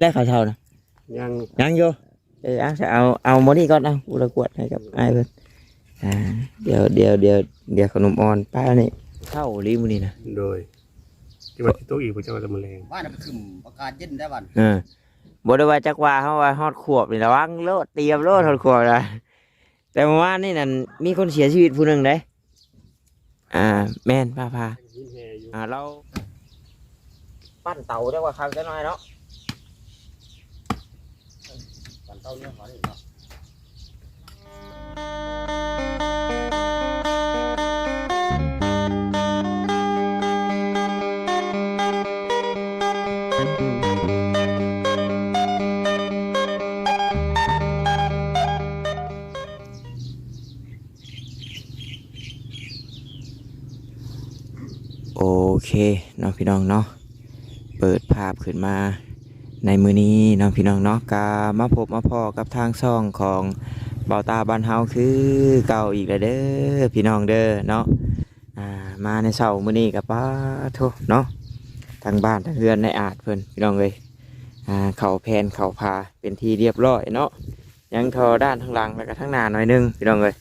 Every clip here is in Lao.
ແລ້ວເຂົ້າເຊົ້ານະ? ຍັງ ຍັງຢູ່. ເອີ ເອົາ ເອົາ ເອົາໝົດນີ້ກ່ອນ ເອົາ ຜູ້ລະກວດໃຫ້ກັບອ້າຍເພິ່ນ. ອ່າ ດຽວ ດຽວ ດຽວ ດຽວຂະໜົມອ່ອນປ້ານີ້ ເຊົ້າອີ່ຫຼີມື້ນີ້ນະ. ໂດຍ ທີ່ວ່າຊິຕົກອີກ ບໍ່ຈັກວ່າແຕ່ມື້ແລງ. ບ້ານນະປະຊຸມ ອາກາດເຢັນໄດ້ບ້ານ. ເອີ ບໍ່ໄດ້ວ່າຈັກວ່າ ເຮົາວ່າຮອດຂວບນີ້ ລະວັງໂລດ ຕຽມໂລດ ຮອດຂວບນະ. ແຕ່ເມື່ອວານນີ້ນັ້ນ ມີຄົນເສຍຊີວິດຜູ້ໜຶ່ງເດ້. ອ່າ ແມ່ນ ຟ້າຜ່າ. ອ່າ ລາວ ປັ້ນເຕົາ ຈັກວ່າຄັກຈັກໜ້ອຍເນາະ. ປັ້ນເຕົາເນຍ ຂໍນີ້ເນາະ. ໂອເຄເນາະ ພີ່ນ້ອງເນາະ, ເປີດພາບຂຶ້ນມາໃນມື້ນີ້ເນາະ ພີ່ນ້ອງເນາະ, ກະມາພົບມາພໍ້ກັບທາງຊ່ອງຂອງບ່າວຕາບ້ານເຮົາຄືເກົ່າອີກແລ້ວເດີ ພີ່ນ້ອງເດີເນາະ. ອ່າ ມາໃນເຊົ້າມື້ນີ້ກໍ ປາໂທ້ເນາະ, ທັງບ້ານທັງເຮືອນນາຍອາດເພິ່ນ ພີ່ນ້ອງເອີຍ, ອ່າ ເຂົ້າແຜ່ນເຂົ້າຜາເປັນທີ່ລຽບຮ້ອຍເນາະ, ຍັງທໍ່ດ້ານທາງຫຼັງ ແລ້ວກໍທາງໜ້າໜ້ອຍໜຶ່ງ ພີ່ນ້ອງເອີຍ.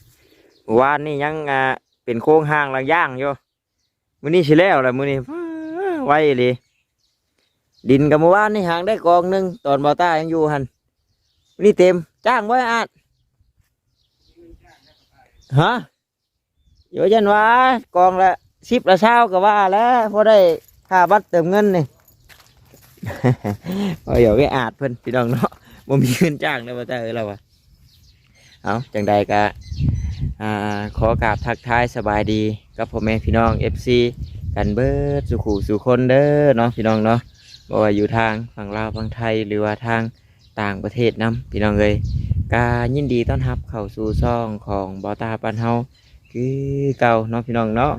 ມື້ວານນີ້ຍັງ ອ່າ ເປັນໂຄງຮ່າງລາງຢ່າງຢູ່, ມື້ນີ້ຊິແລ້ວແລ້ວ ມື້ນີ້ ວ້າ ໄວອີ່ຫຼີ. ດິນກໍມື້ວານນີ້ຫາງໄດ້ກອງໜຶ່ງ ຕອນບ່າວຕາຍັງຢູ່ຫັ້ນ, ມື້ນີ້ເຕັມ. ຈ້າງບໍ່ອ້າຍອາດ? ຮະ? ໂຍ ຢ້ານວ່າກອງລະສິບລະຊາວກໍວ່າແຫຼະ ພໍໄດ້ຄ່າບັດເຕີມເງິນນີ້. ເວົ້າຫຍອກອ້າຍອາດເພິ່ນ ພີ່ນ້ອງເນາະ, ບໍ່ມີເງິນຈ້າງແລ້ວວ່າ ແຕ່ເອີຍ ລາວວ່າ. ເອົາ ຈັ່ງໃດກໍ ອ່າ ຂໍກາບທັກທາຍສະບາຍດີກັບພໍ່ແມ່ພີ່ນ້ອງ ເອັຟຊີ ກັນເບິດສູ່ຄູ່ສູ່ຄົນເດີເນາະ ພີ່ນ້ອງເນາະ, ບໍ່ວ່າຢູ່ທາງຝັ່ງລາວຝັ່ງໄທ ຫຼືວ່າທາງ ຕ່າງປະເທດນຳ ພີ່ນ້ອງເອີຍ. ກະຍິນດີຕ້ອນຮັບເຂົ້າສູ່ຊ່ອງຂອງບ່າວຕາບ້ານເຮົາຄືເກົ່າເນາະ ພີ່ນ້ອງເນາະ.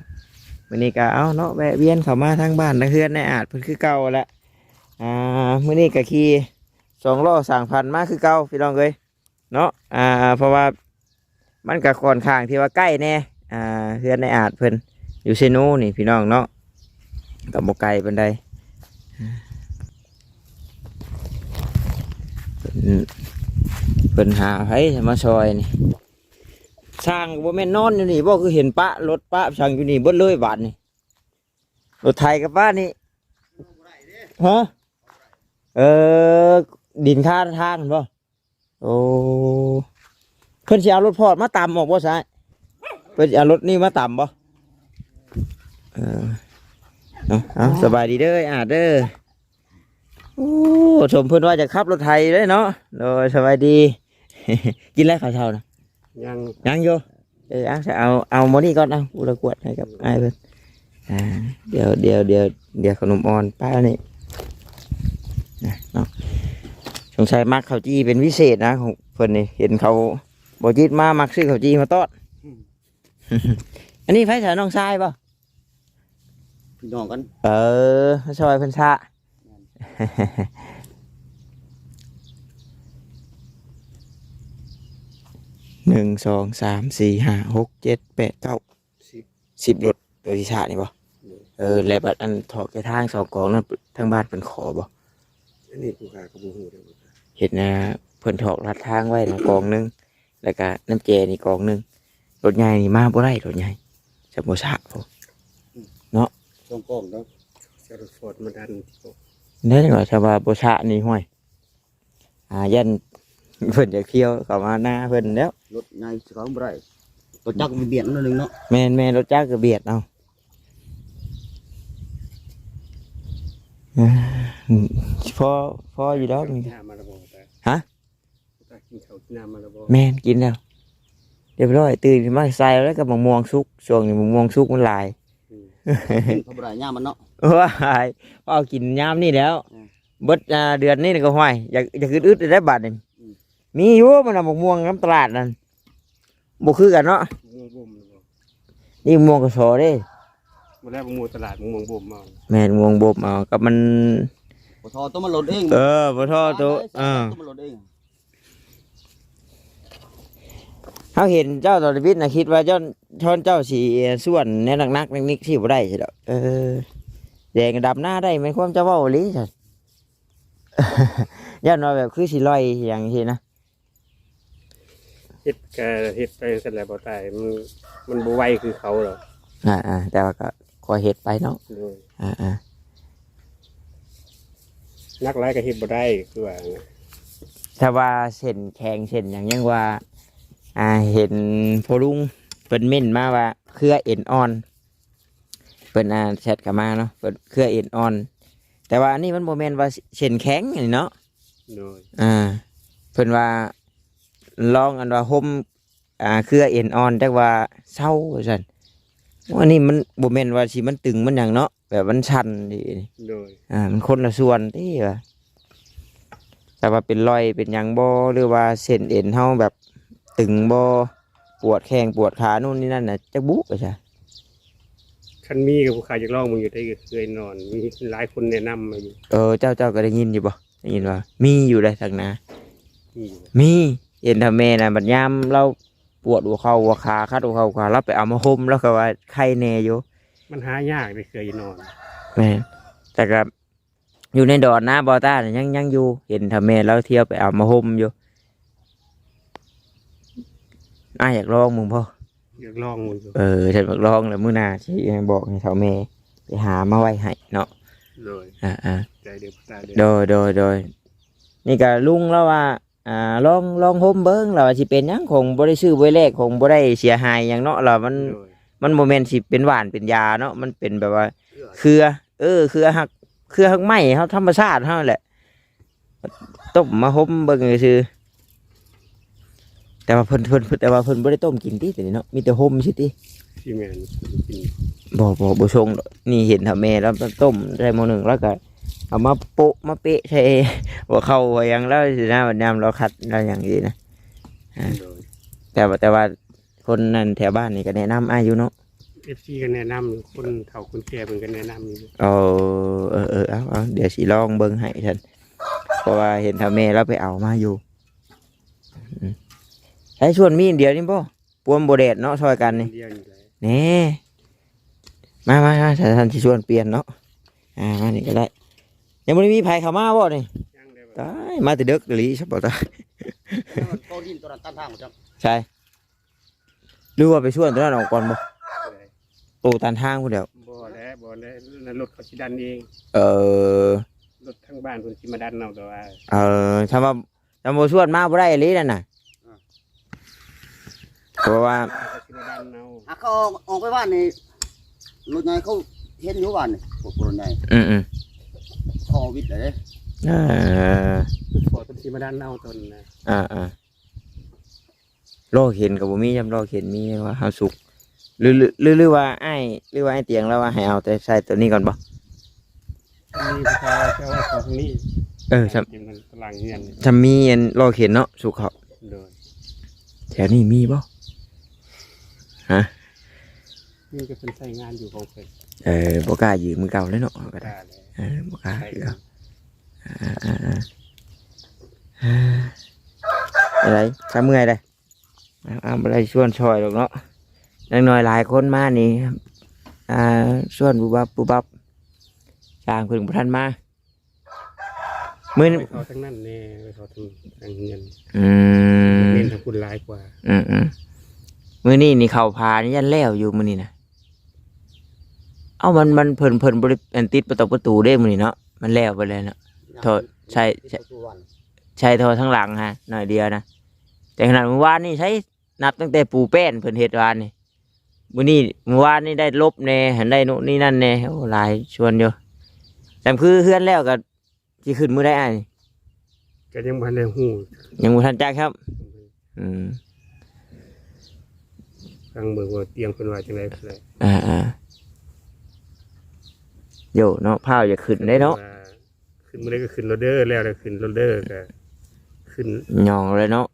ມື້ນີ້ກະເອົາເນາະ ແວະວຽນເຂົ້າມາທາງບ້ານທາງເຮືອນນາຍອາດເພິ່ນຄືເກົ່າແຫຼະ. ອ່າ ມື້ນີ້ກະຂີ່ສອງລໍ້ສາມພັນມາຄືເກົ່າ ພີ່ນ້ອງເອີຍເນາະ, ອ່າ ເພາະວ່າ ມັນກະຂ້ອນຂ້າງທີ່ວ່າໃກ້ແດ່ ອ່າ ເຮືອນນາຍອາດເພິ່ນຢູ່ເຊໂນນີ້ ພີ່ນ້ອງເນາະ, ກະບໍ່ໄກປານໃດ. ເພິ່ນ ເພິ່ນຫາໃຜມາຊ່ອຍນີ້? ຊ່າງກະບໍ່ແມ່ນນອນຢູ່ນີ້ບໍ່? ຄືເຫັນປະລົດປະຊ່າງຢູ່ນີ້ເບິດເລີຍບາດນີ້. ລົດໄຖກະປະນີ້ ຮະ? ເອີ ດິນຄາທາງຫັ້ນບໍ່? ໂອ້ ເພິ່ນຊິເອົາລົດຟອດມາຕຳອອກບໍ່ຊະ? ເພິ່ນຊິເອົາລົດນີ້ມາຕຳບໍ່? ເອີ ເອົາ ເອົາ ສະບາຍດີເດີອ້າຍອາດເດີ. ໂອ້ ສົມເພິ່ນວ່າຈະຂັບລົດໄຖເດ້ເນາະ. ໂດຍ ສະບາຍດີ. ກິນແລ້ວເຂົ້າເຊົ້ານະ? ຍັງ ຍັງຢູ່. ເອີ ເອົາ ເອົາ ເອົາໝົດນີ້ກ່ອນ ເອົາ ຜູ້ລະກວດໃຫ້ກັບອ້າຍເພິ່ນ. ອ່າ ດຽວ ດຽວ ດຽວ ດຽວຂະໜົມອ່ອນປ້ານີ້ນະເນາະ, ສົງໄສມັກເຂົ້າຈີ່ເປັນພິເສດນະຂອງເພິ່ນນີ້, ເຫັນເຂົາບໍ່ຈິດມາມັກຊື້ເຂົ້າຈີ່ມາຕ້ອນ. ອືມ ອັນນີ້ໃຜຊະ ນ້ອງຊາຍບໍ່? ພີ່ນ້ອງກັນ. ເອີ ມາຊ່ອຍເພິ່ນຊະ. ແມ່ນ ໜຶ່ງ ສອງ ສາມ ສີ່ ຫ້າ ຫົກ ເຈັດ ແປດ ເກົ້າ ສິບ ສິບລົດ ໂຕທີ່ຊະນີ້ບໍ່? ໂດຍ ເອີ ແລ້ວບັດອັນຖອກແຈທາງສອງກອງນັ້ນ ທາງບ້ານເພິ່ນຂໍບໍ່? ອັນນີ້ຜູ້ຂ້າກໍບໍ່ຮູ້ເດ້. ເຫັນນະ ເພິ່ນຖອກລັດທາງໄວ້ນະກອງໜຶ່ງ ແລ້ວກະນ້ຳແຈນີ້ກອງໜຶ່ງ. ລົດໃຫຍ່ນີ້ມາບໍ່ໄດ້ ລົດໃຫຍ່ ຈະບໍ່ຊະພຸ້ນ ອືມ ເນາະ. ສອງກອງເນາະ ເອົາລົດຟອດມາດັນ. ແນ່ນອນ ຖ້າວ່າບໍ່ຊະນີ້ ຫ້ວຍ ອ່າ ຢ້ານເພິ່ນຈະຂ້ຽວເຂົ້າມາໜ້າເພິ່ນແລ້ວ. ລົດໃຫຍ່ຊິເຂົ້າບໍ່ໄດ້ ລົດຈັກມັນບຽດໜ້ອຍໜຶ່ງເນາະ. ແມ່ນໆ ລົດຈັກກໍບຽດເອົາ. ເອີ ພໍ ພໍຢູ່ດອກນີ້. ຫາມາແລ້ວບໍ່? ຮະ? ກິນເຂົ້າກິນນ້ຳມາແລ້ວບໍ່? ແມ່ນ ກິນແລ້ວຮຽບຮ້ອຍ. ຕື່ນຂຶ້ນມາໃສ່ແລ້ວກໍໝາກມ່ວງສຸກ, ຊ່ວງນີ້ໝາກມ່ວງສຸກມັນຫຼາຍ. ອືມ ກິນເຂົ້າບໍ່ໄດ້ຍາມມັນເນາະ. ໂອ້ຍ ເອົາກິນຍາມນີ້ແລ້ວ. ເອີ ເບິດ ອ່າ ເດືອນນີ້ກໍ ຫ້ວຍ ຢາກ ຢາກອຶດໆໄດ້ບາດນີ້. ອືມ ມີຢູ່ ມັນເອົາໝາກມ່ວງນຳຕະຫຼາດນັ້ນ. ບໍ່ຄືກັນເນາະ. ໝາກມ່ວງບົ່ມນີ້ບໍ່? ນີ້ໝາກມ່ວງກະສໍເດ້. ບໍ່ແລ້ວ ໝາກມ່ວງຕະຫຼາດ ໝາກມ່ວງບົ່ມເອົາ. ແມ່ນ ໝາກມ່ວງບົ່ມເອົາ ກັບມັນ ບໍ່ທໍ່ໂຕມັນຫຼົ່ນເອງ. ເອີ ບໍ່ທໍ່ໂຕ. ເອີ ໂຕມັນຫຼົ່ນເອງ. ເຮົາເຫັນເຈົ້າຕອນທຳອິດນະ ຄິດວ່າຍ້ອນ ຍ້ອນເຈົ້າຊິ ເອີ ສ່ວນແນວໜັກໆ ນິກໆ ຊິບໍ່ໄດ້ຊິດອກ. ເອີ ແດງດຳນາໄດ້ ແມ່ນຄວາມເຈົ້າເວົ້າອີ່ຫຼີຊັ້ນ. ຢ້ານວ່າແບບຄືຊິລ່ອຍຫຍັງຊີ້ນະ. ເຮັດກໍເຮັດໄປຊັ້ນແຫຼະ ບໍ່ຕາຍ ມັນ ມັນບໍ່ໄວຄືເຂົາດອກ. ອ່າໆ ແຕ່ວ່າກໍຄ່ອຍເຮັດໄປເນາະ. ໂດຍ. ອ່າໆ ໜັກຫຼາຍກໍເຮັດບໍ່ໄດ້ ຄືວ່ານະ. ຖ້າວ່າເສັ້ນແຂງເສັ້ນຫຍັງ ຍັງວ່າ ອ່າ ເຫັນພໍ່ລຸງເພິ່ນເມັ້ນມາວ່າເຄືອເອັນອ່ອນ ເພິ່ນ ອ່າ ແຊັດເຂົ້າມາເນາະ ເພິ່ນເຄືອເອັນອ່ອນ. ແຕ່ວ່າອັນນີ້ມັນບໍ່ແມ່ນວ່າເສັ້ນແຂງນີ້ເນາະ. ໂດຍ. ອ່າ ເພິ່ນວ່າລອງອັນວ່າຫົ່ມ ອ່າ ເຄືອເອັນອ່ອນ ຈັກວ່າເຊົາວ່າຊັ້ນ. ອັນນີ້ມັນບໍ່ແມ່ນວ່າຊິມັນຕຶງມັນຫຍັງເນາະ ແບບມັນສັ່ນເດ້. ໂດຍ. ອ່າ ມັນຄົນລະສ່ວນເດ້ວ່າ ແຕ່ວ່າເປັນລອຍເປັນຫຍັງບໍ່ ຫຼືວ່າເສັ້ນເອັນເຮົາແບບຕຶງບໍ່ ປວດແຂ້ງປວດຂາໂນ່ນນີ້ນັ້ນນະ ຈັກບຸວ່າຊະ. ຄັນມີກໍຜູ້ຂ້າຢາກລອງເບິ່ງຢູ່ ໄດ້ເຄີຍນອນ ມີຫຼາຍຄົນແນະນຳມາຢູ່. ເອີ ເຈົ້າ ເຈົ້າກໍໄດ້ຍິນຢູ່ບໍ່? ໄດ້ຍິນວ່າມີຢູ່ໃດ໋ທາງນາ. ມີຢູ່. ມີ. ເຫັນຖ້າແມ່ນະ ບັດຍາມລາວປວດຫົວເຂົ່າຫົວຂາ ຄັດຫົວເຂົ່າຂາ ລາວໄປເອົາມາຫົ່ມ ລາວກໍວ່າໄຄແດ່ຢູ່. ມັນຫາຍາກເດ້ເຄື່ອນນອນ. ແມ່ນ. ແຕ່ກໍຢູ່ໃນດອນນາ ບໍ່ຕ້ານຍັງ ຍັງຢູ່ ເຫັນຖ້າແມ່ລາວທ່ຽວໄປເອົາມາຫົ່ມຢູ່. ອ້າຍຢາກລອງເບິ່ງບໍ່? ຢາກລອງເບິ່ງຢູ່. ເອີ ຖ້າຢາກລອງແລ້ວມື້ໜ້າຊິບອກໃຫ້ເຖົ້າແມ່ໄປຫາມາໄວ້ໃຫ້ເນາະ. ໂດຍ. ອ່າໆ ໃຈເດີ ຕາເດີ. ໂດຍ ໂດຍ ໂດຍ. ນີ້ກໍລຸງລາວວ່າ ອ່າ ລອງ ລອງຫົ່ມເບິ່ງ ລາວວ່າຊິເປັນຫຍັງ ຄົງບໍ່ໄດ້ຊື້ບໍ່ໄດ້ແລກ ຄົງບໍ່ໄດ້ເສຍຫາຍຫຍັງເນາະ ລາວມັນ ໂດຍ. ມັນບໍ່ແມ່ນຊິເປັນຫວານເປັນຢາເນາະ ມັນເປັນແບບວ່າເຄືອ ເຄືອ ເອີ ເຄືອຮັກ ເຄືອຮັກໄມ້ເຮົາ ທຳມະຊາດເຮົາແຫຼະ. ຕົ້ມມາຫົ່ມເບິ່ງຊື່ໆ ແຕ່ວ່າເພິ່ນ ເພິ່ນ ເພິ່ນ ແຕ່ວ່າເພິ່ນບໍ່ໄດ້ຕົ້ມກິນຕິ ໂຕນີ້ເນາະ ມີແຕ່ຫົ່ມຊື່ຕິ. ຊິແມ່ນກິນ. ບໍ່ ບໍ່ ບໍ່ຊົງດອກ. ນີ້ເຫັນຖ້າແມ່ລາວຕົ້ມໄດ້ໝໍ້ໜຶ່ງ ລາວກໍເອົາມາໂປະມາເປະໃສ່ຫົວເຂົ່າຫົວຫຍັງລາວຊີ້ນະ ຍາມລາວຄັດລາວຫຍັງຊີ້ນະ. ອ່າ ໂດຍ. ແຕ່ວ່າ ແຕ່ວ່າຄົນນັ້ນແຖວບ້ານນີ້ກໍແນະນຳອ້າຍຢູ່ເນາະ. ເອັຟຊີກໍແນະນຳຢູ່ ຄົນເຖົ້າຄົນແກ່ເພິ່ນກໍແນະນຳຢູ່. ເອີ ເອີ ເອີ ເອົາ ເອົາ ດຽວຊິລອງເບິ່ງໃຫ້ຊັ້ນ ເພາະວ່າເຫັນຖ້າແມ່ລາວໄປເອົາມາຢູ່. ອືມ ໃຊ້ຊວນມີດຽວນີ້ບໍ່? ປວມບໍ່ແດດເນາະ ຊ່ອຍກັນນີ້ ດຽວນີ້ແຫຼະ. ແນ່ ມາ ມາ ມາ ຖ້າຊັ້ນຊິຊວນປ່ຽນເນາະ. ອ່າ ມານີ້ກໍໄດ້. ຍັງບໍ່ໄດ້ມີໃຜເຂົ້າມາບໍ່ນີ້? ຍັງເດ້. ຕາຍ ມາແຕ່ເດິກອີ່ຫຼີ ສະບໍ່ຕາຍ. ເຂົາດິນຕົວນັ້ນຕັນທາງບໍ່ຈັກ. ໃຊ່. ຫຼືວ່າໄປຊວນຕົວນັ້ນອອກກ່ອນບໍ່? ໂອ້ ຕັນທາງພຸ້ນແລ້ວ. ບໍ່ແຫຼະ ບໍ່ແຫຼະ ລົດເຂົາຊິດັນເອງ. ເອີ ລົດທາງບ້ານເພິ່ນຊິມາດັນເອົາ ແຕ່ວ່າ ເອີ ຖ້າວ່າ ຖ້າບໍ່ຊວນມາບໍ່ໄດ້ອີ່ຫຼີນັ້ນນະ. ອ່າ ເພາະວ່າ ເຂົາຊິມາດັນເອົາ. ຫາກເຂົາອອກ ອອກໄປບ້ານນີ້ ລົດໃຫຍ່ເຂົາເຫັນຢູ່ບ້ານນີ້ ພວກລົດໃຫຍ່. ອືມໆ ເຂົາວິດແລ້ວເດ້. ເອີ ພວກເພິ່ນຊິມາດັນເອົາຕົນນະ. ອ່າໆ ລໍເຂັນກໍບໍ່ມີ ຍາມລໍເຂັນມີວ່າເຮົາສຸກ ຫຼື ຫຼື ຫຼືວ່າອ້າຍ ຫຼືວ່າອ້າຍຕຽງລາວວ່າໃຫ້ເອົາແຕ່ໃສ່ຕົວນີ້ກ່ອນບໍ່? ມີຜູ້ຊາຍເຈົ້າວ່າຂອງນີ້. ເອີ ຊ່ຳ ຕາລາງເຮືອນ ຊ່ຳມີອັນລໍ້ເຂັນເນາະ ສຸກເຂົ້າ. ໂດຍ. ແຖວນີ້ມີບໍ່? ຮະ? ມີ ກໍເພິ່ນໃຊ້ງານຢູ່ຂອງເພິ່ນ. ເອີ ບໍ່ກ້າຢືມຄືເກົ່າແລ້ວເນາະ ເຮົາກໍໄດ້. ເອີ ບໍ່ກ້າຄືເກົ່າ. ອ່າໆໆ ເອີ ຈັ່ງໃດ ຂ້າເມື່ອຍເດ້. ເອົາ ເອົາ ບໍ່ໄດ້ຊວນຊ່ອຍດອກເນາະ ຢ່າງໜ້ອຍຫຼາຍຄົນມານີ້ ອ່າ ຊວນບຸບບັບບຸບບັບ ຊ່າງເພິ່ນບໍ່ທັນມາ. ມື້ ໄປເຂົ້າທາງນັ້ນແດ່ ໄປເຂົ້າທາງ ທາງເຮືອນ. ອືມ ເນັ້ນທາງພຸ້ນຫຼາຍກວ່າ. ອືມໆ ມື້ນີ້ນີ້ເຂົ້າຜານີ້ຢ້ານແລ້ວຢູ່ມື້ນີ້ນະ. ເອົ້າ ມັນ ມັນ ເພິ່ນ ເພິ່ນບໍ່ໄດ້ ອັນ ຕິດປະຕູ ປະຕູເດ້ມື້ນີ້ເນາະ ມັນແລ້ວໄປແລ້ວເນາະ. ເທາະ ໃສ່ ໃສ່ ໃສ່ທໍ່ທາງຫຼັງຫັ້ນໜ້ອຍດຽວນະ ແຕ່ຂະໜາດມື້ວານນີ້ໃຊ້ ນັບຕັ້ງແຕ່ປູແປ້ນເພິ່ນເຮັດວານນີ້ ມື້ນີ້ ມື້ວານນີ້ໄດ້ລົບແດ່ ຫັ້ນໄດ້ໂນ່ນນີ້ນັ້ນແດ່. ໂອ້ ຫຼາຍຊວນຢູ່. ແຕ່ຄືເຮືອນແລ້ວກໍຊິຂຶ້ນມື້ໃດອ້າຍ? ກໍຍັງບໍ່ທັນໄດ້ຮູ້ ຍັງບໍ່ທັນຈັກຄັບ. ອືມ ຟັງເບິ່ງວ່າຕຽງເພິ່ນວ່າຈັ່ງໃດ. ອ່າໆ ໂຢເນາະ ພ້າວຢາກຂຶ້ນໄດ້ເນາະ. ຂຶ້ນມື້ໃດກໍຂຶ້ນໂລດເດີ ແລ້ວແລ້ວຂຶ້ນໂລດເດີ ກໍຂຶ້ນ ຍ່ອງເລີຍເນາະ.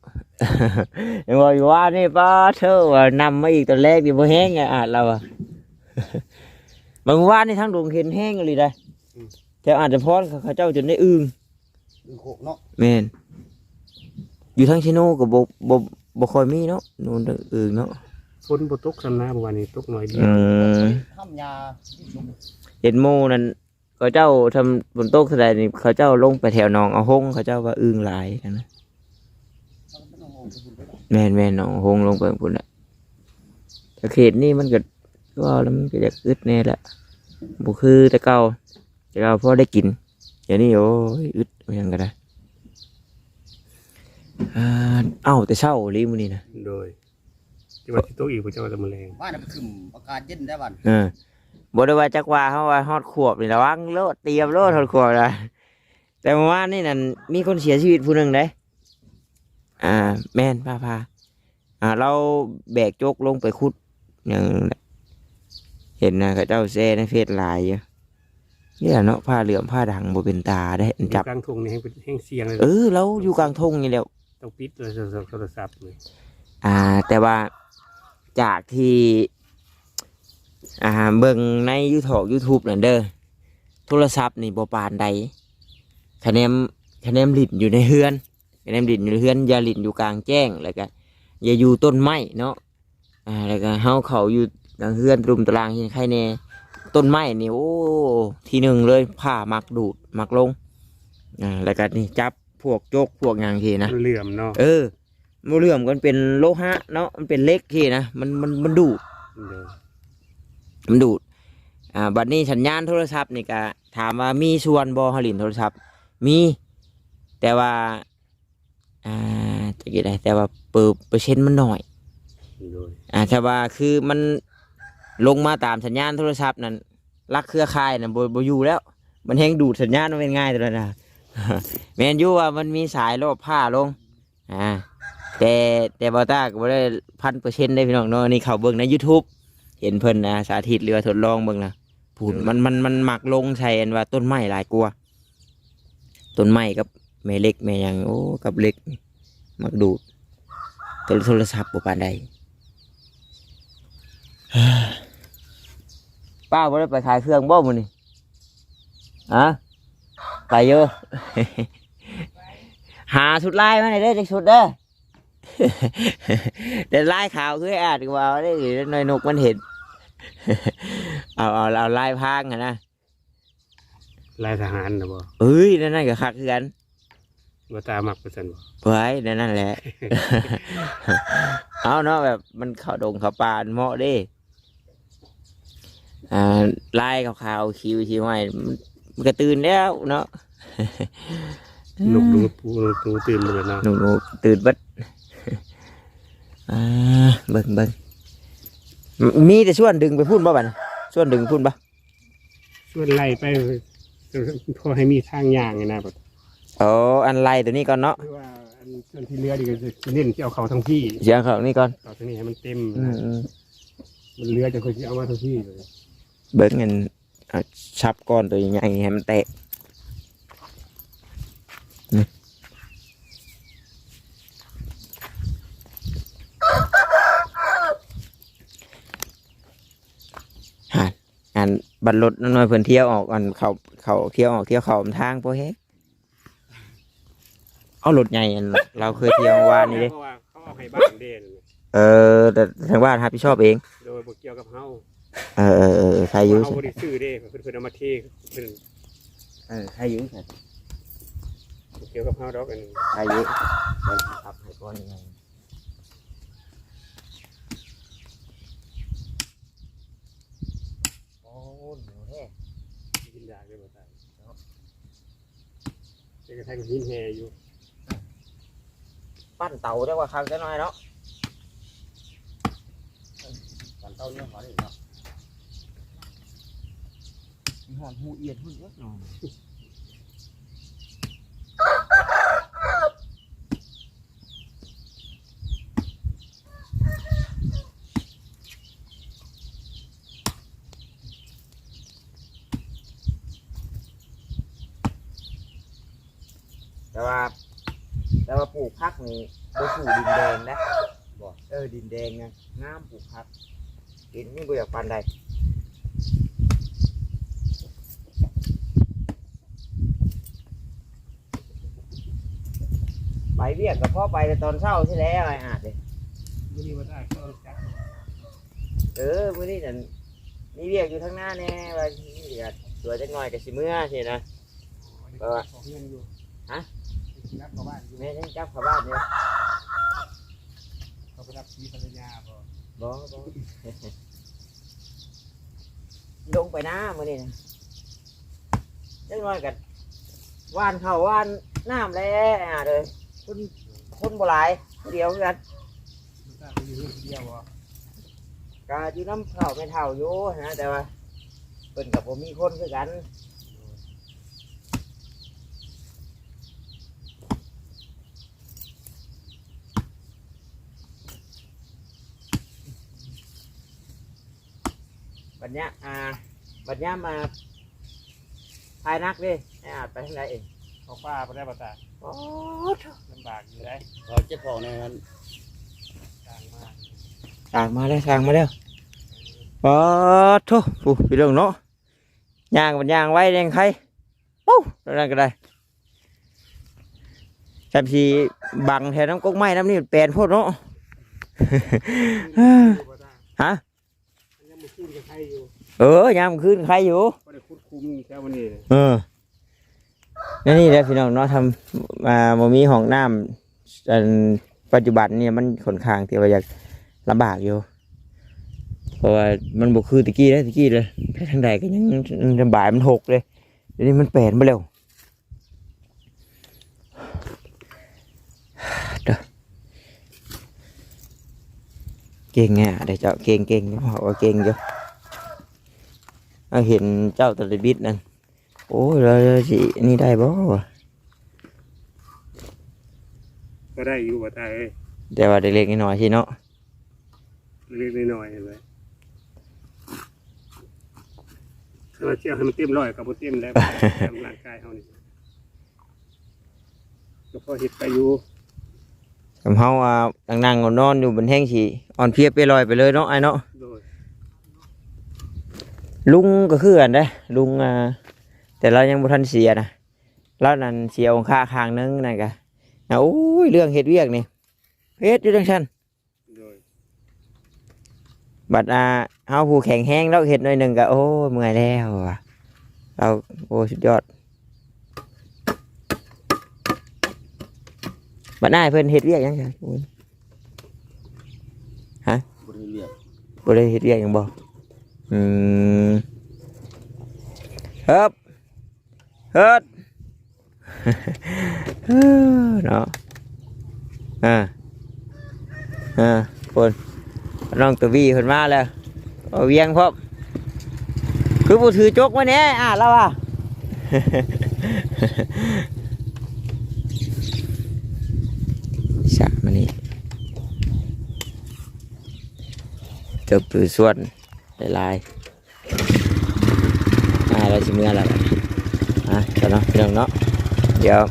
ຍັງວ່າຢູ່ວ່ານີ້ ປ້າເທີ ວ່ານຳມາອີກ ຕອນແລກນີ້ບໍ່ແຮງ ອາດລາວວ່າ ບາງວານນີ້ທາງດົງເຫັນແຮງອີ່ຫຼີໄດ໋. ອືມ ແຖວອາດຈະພອນ ເຂົາເຈົ້າຈົນໄດ້ອຶ່ງ ອຶ່ງໂຂກເນາະ. ແມ່ນ ຢູ່ທາງເຊໂນກໍບໍ່ ບໍ່ ບໍ່ຄ່ອຍມີເນາະ ໂນ່ນອຶ່ງເນາະ. ຝົນບໍ່ຕົກຊ້ຳນະ ເມື່ອວານນີ້ຕົກໜ້ອຍດຽວ. ອືມ ທຳຫຍ້າ ເຫັນໂມນັ້ນ ເຂົາເຈົ້າ ຖ້າຝົນຕົກເທື່ອໃດນີ້ ເຂົາເຈົ້າລົງໄປແຖວໜອງອາຫົງ ເຂົາເຈົ້າວ່າອຶ່ງຫຼາຍຫັ້ນນະ. ແມ່ນໆ ໜອງອາຫົງລົງໄປພຸ້ນແຫຼະ. ແຕ່ເຂດນີ້ມັນກໍ ເວົ້າແລ້ວມັນກໍຢາກອຶດແດ່ແຫຼະ ບໍ່ຄືແຕ່ເກົ່າ. ແຕ່ເກົ່າພໍໄດ້ກິນ ດຽວນີ້ໂອ້ຍ ອຶດ ວ່າຫຍັງກໍໄດ້. ອ່າ ເອົ້າ ແຕ່ເຊົ້າອີ່ຫຼີມື້ນີ້ນະ. ໂດຍ ທີ່ວ່າຊິຕົກອີກບໍ່ ເຈົ້າວ່າແຕ່ມື້ແລງ. ບ້ານນະ ຄືມອາກາດເຢັນໄດ້ບ້ານ. ເອີ ບໍ່ໄດ້ວ່າຈັກວ່າ ເຮົາວ່າຮອດຂວບນີ້ລະວັງໂລດ ຕຽມໂລດຮອດຂວບນະ. ແຕ່ເມື່ອວານນີ້ນັ້ນ ມີຄົນເສຍຊີວິດຜູ້ໜຶ່ງເດ້. ອ່າ ແມ່ນ ຟ້າຜ່າ. ອ່າ ລາວແບກຈົກລົງໄປຂຸດຫຍັງ ເຫັນນະ ເຂົາເຈົ້າແຊໃນເຟສຫຼາຍຢູ່. ນີ້ແຫຼະເນາະ ຟ້າເຫຼື້ອມຟ້າດັງບໍ່ເປັນຕາເດ້ ອັນຈັບ ຢູ່ກາງທົ່ງນີ້ແຮງເປັນ ແຮງສ່ຽງເລີຍ. ເອີ ລາວຢູ່ກາງທົ່ງນີ້ແຫຼະ ຕ້ອງປິດໂທລະສັບນີ້. ອ່າ ແຕ່ວ່າຈາກທີ່ ອ່າ ເບິ່ງໃນຢູທູບ ຢູທູບນັ້ນເດີ ໂທລະສັບນີ້ບໍ່ປານໃດ. ຄະແນມ ຄະແນມຫຼິ້ນຢູ່ໃນເຮືອນ ຄະແນມຫຼິ້ນຢູ່ໃນເຮືອນ ຢ່າຫຼິ້ນຢູ່ກາງແຈ້ງ ແລ້ວກະຢ່າຢູ່ຕົ້ນໄມ້ເນາະ. ອ່າ ແລ້ວກໍເຮົາເຂົ້າຢູ່ຫຼັງເຮືອນ ຕະລຸ່ມຕະລ່າງ ເຮັດໃຫ້ໄຄແດ່. ຕົ້ນໄມ້ນີ້ ໂອ້ ທີໜຶ່ງເລີຍ ພ້າມັກດູດ ມັກລົງ. ອ່າ ແລ້ວກໍນີ້ ຈັບພວກຈົກພວກຫຍັງຊີ້ນະ ມັນເຫຼື້ອມເນາະ. ເອີ ບໍ່ເຫຼື້ອມ ມັນເປັນໂລຫະເນາະ ມັນເປັນເຫຼັກຊີ້ນະ ມັນ ມັນ ມັນດູດ. ໂດຍ ມັນດູດ. ອ່າ ບັດນີ້ສັນຍານໂທລະສັບນີ້ກະ ຖາມວ່າມີສ່ວນບໍ່ ເຮົາຫຼິ້ນໂທລະສັບ? ມີ ແຕ່ວ່າ ອ່າ ຈັກຈັ່ງໃດ ແຕ່ວ່າເປີ ເປີເຊັນມັນໜ້ອຍ. ໂດຍ ອ່າ ຖ້າວ່າຄືມັນລົງມາຕາມສັນຍານໂທລະສັບນັ້ນ ຫຼັກເຄືອຂ່າຍນັ້ນ ບໍ່ ບໍ່ຢູ່ແລ້ວ ມັນແຮ່ງດູດສັນຍານ ມັນແມ່ນງ່າຍໂຕນັ້ນນະ. ແມ່ນຢູ່ວ່າມັນມີສາຍລອບພ້າລົງ ອ່າ ແຕ່ ແຕ່ບ່າວຕ້າກໍບໍ່ໄດ້ພັນເປີເຊັນເດ້ພີ່ນ້ອງເນາະ. ອັນນີ້ເຂົ້າເບິ່ງໃນຢູທູບ ເຫັນເພິ່ນ ອ່າ ສາທິດ ຫຼືວ່າທົດລອງເບິ່ງນະ. ພຸ້ນ ມັນ ມັນ ມັນມັກລົງໃສ່ອັນວ່າຕົ້ນໄມ້ຫຼາຍກວ່າ ຕົ້ນໄມ້ກັບແມ່ເຫຼັກແມ່ຫຍັງ ໂອ້ ກັບເຫຼັກນີ້ມັກດູດ. ໂທລະ ໂທລະສັບບໍ່ປານໃດ. ປ້າບໍ່ໄດ້ໄປຂາຍເຄື່ອງບໍ່ມື້ນີ້? ຮະ? ໄປຢູ່. ຫາຊຸດລາຍມາໃຫ້ເດີ ຈັກຊຸດເດີ. ແຕ່ລາຍຂາວຄືອ້າຍອາດກວ່າເດ້ ເດັກນ້ອຍນົກມັນເຫັນ. ເອົາ ເອົາ ເອົາລາຍພາງຫັ້ນນະ. ລາຍທະຫານນະບໍ່? ເອີຍ ແນວນັ້ນກໍຄັກຄືກັນ. ບໍ່ຕາມັກວ່າຊັ້ນບໍ່? ໄວ້ ແນວນັ້ນແຫຼະ. ເອົາເນາະ ແບບມັນເຂົ້າດົງເຂົ້າປ່າ ມັນເໝາະເດ້. ອ່າ ລາຍຂາວໆ ຂິວຊິຫ້ອຍ ມັນ ມັນກະຕື່ນແລ້ວເນາະ. ນົກ ນົກ ນົກ ນົກຕື່ນເບິດເນາະ. ນົກ ນົກຕື່ນເບິດ. ອ່າ ເບິ່ງ ເບິ່ງ ມີແຕ່ຊວນດຶງໄປພຸ້ນບໍ່ບັດນີ້? ຊວນດຶງພຸ້ນບໍ່? ຊວນໄລ່ໄປ ພໍໃຫ້ມີທາງຍ່າງຫັ້ນນະ. ອໍ ອັນໄລ່ຕົວນີ້ກ່ອນເນາະ ຄືວ່າອັນ ສ່ວນທີ່ເຫຼືອນີ້ກໍຊິເນັ້ນຊິເອົາເຂົ້າທາງພີ້ ຊິເອົາເຂົ້ານີ້ກ່ອນ ເຂົ້າທາງນີ້ໃຫ້ມັນເຕັມ. ອືມ ອືມ ມັນເຫຼືອຈັ່ງຄ່ອຍຊິເອົາມາທາງພີ້. ເບິ່ງອັນ ເອົາສັບກ້ອນໂຕໃຫຍ່ໃຫ້ມັນແຕກ. ຫັ້ນ ອັນບັດລົດນ້ອຍໆ ເພິ່ນທຽວອອກ ອັນເຂົາ ເຂົາທຽວອອກທຽວເຂົ້ານຳທາງ ພໍແຮງ. ເອົາ ລົດໃຫຍ່ ອັນລາວເຄີຍທຽວວານນີ້ເດ້. ເພາະວ່າເຂົາເອົາໃຫ້ບ້ານເດ້. ເອີ ແຕ່ທາງບ້ານຮັບຜິດຊອບເອງ. ໂດຍ ບໍ່ກ່ຽວກັບເຮົາ. ເອີ ເອີ ເອີ ໃຄຢູ່ ເຮົາບໍ່ໄດ້ຊື້ເດ້ ເພິ່ນ ເພິ່ນເອົາມາເທ ເພິ່ນ. ເອີ ໃຄຢູ່ ບໍ່ກ່ຽວກັບເຮົາດອກ ອັນນີ້ ໃຄຢູ່. ເພິ່ນຮັບໃຫ້ກ່ອນ. ໂອ້ ໜຽວແທ້ ກິນຢາກເລີຍບໍ່ຕາຍເນາະ. ເປັນກະໄທກໍຫີນແຫ່ຢູ່. ປັ້ນເຕົາຈັກວ່າຄັກຈັກໜ້ອຍເນາະ. ປັ້ນເຕົານີ້ຫອມເນາະ. ມີຫອມຫູອຽນພຸ້ນເນາະ. ແຕ່ວ່າ ແຕ່ວ່າປູກຜັກນີ້ບໍ່ສູ້ດິນແດງນະ. ບໍ່ ເອີ ດິນແດງນະງາມປູກຜັກ. ດິນນີ້ບໍ່ຢາກປານໃດ. ໄປວຽກກໍພໍໄປແຕ່ຕອນເຊົ້າຊີ້ແຫຼະ ອ້າຍອາດເດ້. ມື້ນີ້ວ່າໄດ້ເຂົ້າຈັກ ເອີ ມື້ນີ້ນັ້ນມີວຽກຢູ່ທາງໜ້າແດ່ ວ່າຊິເຫຼືອ ຕົວະຈັກໜ້ອຍກໍຊິເມືອຊີ້ນະ. ເພາະວ່າ ເຂົາເຮືອນຢູ່ ຮະ? ຍັງຊິກັບເຂົ້າບ້ານຢູ່ ແມ່ນ ຍັງກັບເຂົ້າບ້ານຢູ່. ເຂົາໄປຮັບສີພັນລະຍາບໍ່? ບໍ່ ບໍ່ ລົງໄປນາມື້ນີ້ນະ. ຈັກໜ້ອຍກໍຫວ່ານເຂົ້າຫວ່ານນ້ຳແຫຼະເດີ. ຄົນ ຄົນບໍ່ຫຼາຍ ຜູ້ດຽວຄືກັນ. ລູກຊາຍໄປຢູ່ເຮືອນຜູ້ດຽວບໍ່? ກໍຢູ່ນຳພໍ່ແມ່ເຖົ້າຢູ່ນະ ແຕ່ວ່າເພິ່ນກໍບໍ່ມີຄົນຄືກັນ. ບັດຍາມ ອ່າ ບັດຍາມມາພາຍໜັກເດ້ ໄອ້ອາດໄປທາງໃດເອງ? ເຂົ້າປ່າບໍ່ໄດ້ບໍ່ຕາ. ໂອ້ໂທ້ ລຳບາກຢູ່ເດ້. ເຂົາເຈັບຂອງໃນນັ້ນ ສ້າງມາ ສ້າງມາແລ້ວ ສ້າງມາແລ້ວ. ປາດໂທ້ ຜູ້ ພີ່ນ້ອງເນາະ ຍ່າງມັນຍ່າງໄວແຮງໄຄ. ໂອ້ ແນວນັ້ນກໍໄດ້ ຈຳຊິບັງແຖວນ້ຳກົກໄມ້ນ້ຳນີ້ແປນໂພດເນາະ. ຮະ? ຍາມມື້ຄືນກໍໄຄຢູ່ ເອີ ຍາມມື້ຄືນໄຄຢູ່ ບໍ່ໄດ້ຂຸດຂຸມແຖວນີ້. ເອີ ແນວນີ້ແຫຼະພີ່ນ້ອງເນາະ ທຳ ອ່າ ບໍ່ມີຫ້ອງນ້ຳ ອັນ ປັດຈຸບັນນີ້ມັນຂ້ອນຂ້າງທີ່ວ່າຢາກລຳບາກຢູ່ ເພາະວ່າມັນບໍ່ຄືແຕ່ກີ້ເດ້ ແຕ່ກີ້ເດ້ ໄປທາງໃດກໍຍັງລຳບາກ ມັນຫົກເດ້. ດຽວນີ້ມັນແປນເບິດແລ້ວ. ເກັ່ງແຮງເດ້ເຈົ້າ ເກັ່ງ ເກັ່ງ ເວົ້າວ່າເກັ່ງຢູ່. ເຮົາເຫັນເຈົ້າແຕ່ລະບິດນັ້ນ ໂອ້ຍ ລາວ ລາວຊິນີ້ໄດ້ບໍ່? ກໍໄດ້ຢູ່ວ່າຕາເອີຍ ແຕ່ວ່າເລັກໆນ້ອຍໆຊີ້ເນາະ. ເລັກໆນ້ອຍໆຫັ້ນແຫຼະ ຖ້າວ່າຊິເອົາໃຫ້ມັນເຕັມຮ້ອຍກໍບໍ່ເຕັມແລ້ວ ຕາມຮ່າງກາຍເຮົານີ້ ກໍພໍເຮັດໄປຢູ່. ສ່ຳເຮົາ ອ່າ ນັ່ງໆນອນໆຢູ່ ມັນແຮ່ງຊິອ່ອນເພຍເປລ່ອຍໄປເລີຍເນາະ ອ້າຍເນາະ. ໂດຍ ລຸງກໍຄືກັນເດ້ ລຸງ ອ່າ ແຕ່ລາວຍັງບໍ່ທັນເສຍນະ ລາວນັ້ນເສຍອົງຄະຂ້າງໜຶ່ງນັ້ນກະ ໂອ້ຍ ເລື່ອງເຮັດວຽກນີ້ ເຮັດຢູ່ຈັ່ງຊັ້ນ. ໂດຍ ບັດ ອ່າ ເຮົາຜູ້ແຂງແຮງດອກ ເຮັດໜ້ອຍໜຶ່ງກໍ ໂອ້ຍ ເມື່ອຍແລ້ວວ່າ ເຮົາ ໂອ້ ສຸດຍອດ. ບັດອ້າຍເພິ່ນເຮັດວຽກຫຍັງຊະ? ຮະ? ບໍ່ໄດ້ເຮັດວຽກ ບໍ່ໄດ້ເຮັດວຽກຫຍັງບໍ່? ອືມ ເຮີບ ເຮີດ ເນາະ ອ່າ ອ່າ ພຸ້ນ ນ້ອງຕະວີເພິ່ນມາແລ້ວ ເອົາວຽງພ້ອມ ຄືບໍ່ຖືຈົກມາແດ່ ອາດລະວ່າ ສະມານີ້ ຈົບໂຕສ່ວນຫຼາຍໆ. ອ່າ ລາວຊິເມືອແລ້ວ ອ່າ ເຈົ້າເນາະ ພີ່ນ້ອງເນາະ ດຽວ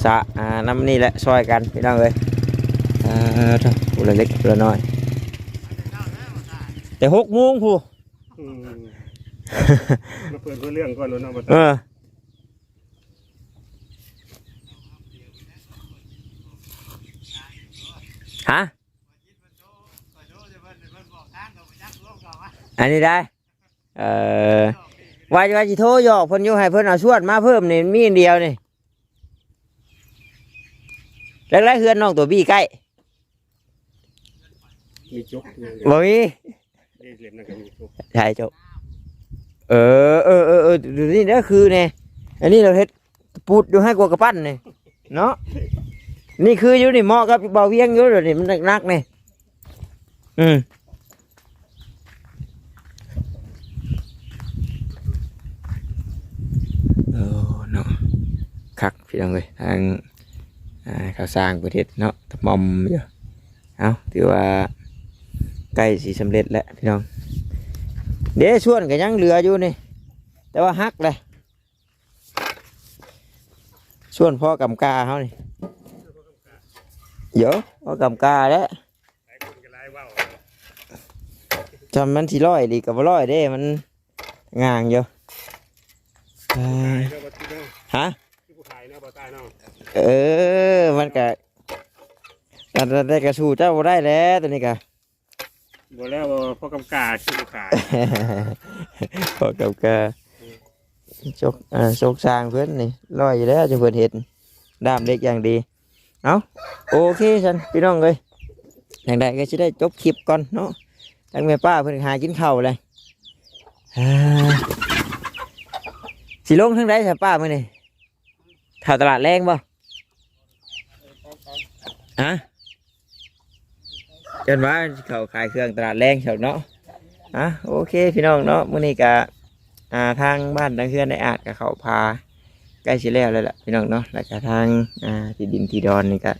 ສະ ອ່າ ນຳນີ້ແຫຼະ ຊ່ອຍກັນ ພີ່ນ້ອງເອີຍ ອ່າ ເອີ ຜູ້ລະເລັກຜູ້ລະນ້ອຍ ແຕ່ຫົກໂມງພຸ້ນ ອືມ ມາເປີດເລື່ອງກ່ອນເນາະ ເອີ ຮະ? ອັນນີ້ໄດ້ ເອີ ວ່າ ວ່າຊິໂທຫຍອກເພິ່ນຢູ່ ໃຫ້ເພິ່ນເອົາຊວດມາເພີ່ມນີ້ ມີອັນດຽວນີ້ ແລ້ວເຮືອນນ້ອງຕົວບີ້ໃກ້ ມີຈົກ ບໍ່ມີ ນີ້ເຫຼັ້ມນັ້ນກໍມີຈົກ ໃຊ່ຈົກ ເອີ ເອີ ເອີ ເອີ ນີ້ເດີ ຄືແນ່ ອັນນີ້ລາວເຮັດ ປູດຢູ່ໃຫ້ກວ່າກະປັ້ນນີ້ເນາະ ນີ້ຄືຢູ່ນີ້ ເໝາະກັບບ່າວວຽງຢູ່ ດຽວນີ້ມັນໜັກໆນີ້ ອືມ ໂອ້ ເນາະ ຄັກພີ່ນ້ອງເອີຍ ທາງ ອ່າ ເຂົາສ້າງເພິ່ນເຮັດເນາະ ຕະໝ່ອມຢູ່ ເອົ້າ ຖືວ່າໃກ້ຊິສຳເລັດແລ້ວພີ່ນ້ອງ ເດ້ ສ່ວນກໍຍັງເຫຼືອຢູ່ນີ້ ແຕ່ວ່າຫັກແຫຼະ ສ່ວນພໍກຳກາເຮົານີ້ ໂຢ ພໍກຳກາແຫຼະ ຫຼາຍຄົນກໍຫຼາຍເວົ້າ ຈຳມັນຊິຮ້ອຍອີ່ຫຼີກໍບໍ່ຮ້ອຍເດ້ ມັນງ່າງຢູ່ ເອີ ຫາຍເນາະ ບໍ່ຕິດເນາະ ຮະ ຄືຜູ້ຫາຍເນາະ ບໍ່ຕາຍເນາະ ເອີ ມັນກະ ແຕ່ ແຕ່ ແຕ່ກະສູ້ເຈົ້າບໍ່ໄດ້ແຫຼະ ໂຕນີ້ກະ ບໍ່ແລ້ວ ພໍກຳກາຊິຂາຍ ພໍກຳກາ ອືມ ໂຊກ ເອີ ໂຊກຊ່າງເພິ່ນນີ້ ລອຍຢູ່ແລ້ວ ຈັ່ງເພິ່ນເຮັດ ດ້າມເຫຼັກຢ່າງດີ. ເອົ້າ ໂອເຄຊັ້ນພີ່ນ້ອງເອີຍ ຈັ່ງໃດກໍຊິໄດ້ຈົບຄລິບກ່ອນເນາະ ທາງແມ່ປ້າເພິ່ນຫາກິນເຂົ້າແລ້ວ. ອ່າ ຊິລົງທາງໃດຊະປ້າມື້ນີ້? ເຂົ້າຕະຫຼາດແລງບໍ່? ຮະ? ຈົນວ່າຊິເຂົ້າຂາຍເຄື່ອງຕະຫຼາດແລງຊັ້ນເນາະ. ອ່ະ ໂອເຄພີ່ນ້ອງເນາະ ມື້ນີ້ກະ ອ່າ ທາງບ້ານທາງເຮືອນໄດ້ອາດກະເຂົ້າພາ ໃກ້ຊິແລ້ວແລ້ວລະພີ່ນ້ອງເນາະ ແລ້ວກະທາງ ອ່າ ທີ່ດິນທີ່ດອນນີ້ກະ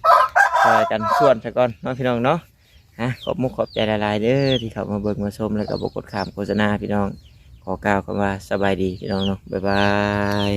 ຊ່ອຍກັນສ່ວນຊະກ່ອນເນາະພີ່ນ້ອງເນາະ. ອ່ະ ຂອບມຸກຂອບໃຈຫຼາຍໆເດີທີ່ເຂົ້າມາເບິ່ງມາຊົມ ແລ້ວກະບໍ່ກົດຂ້າມໂຄສະນາພີ່ນ້ອງ. ຂໍກ່າວຄຳວ່າສະບາຍດີພີ່ນ້ອງເນາະ ບາຍບາຍ.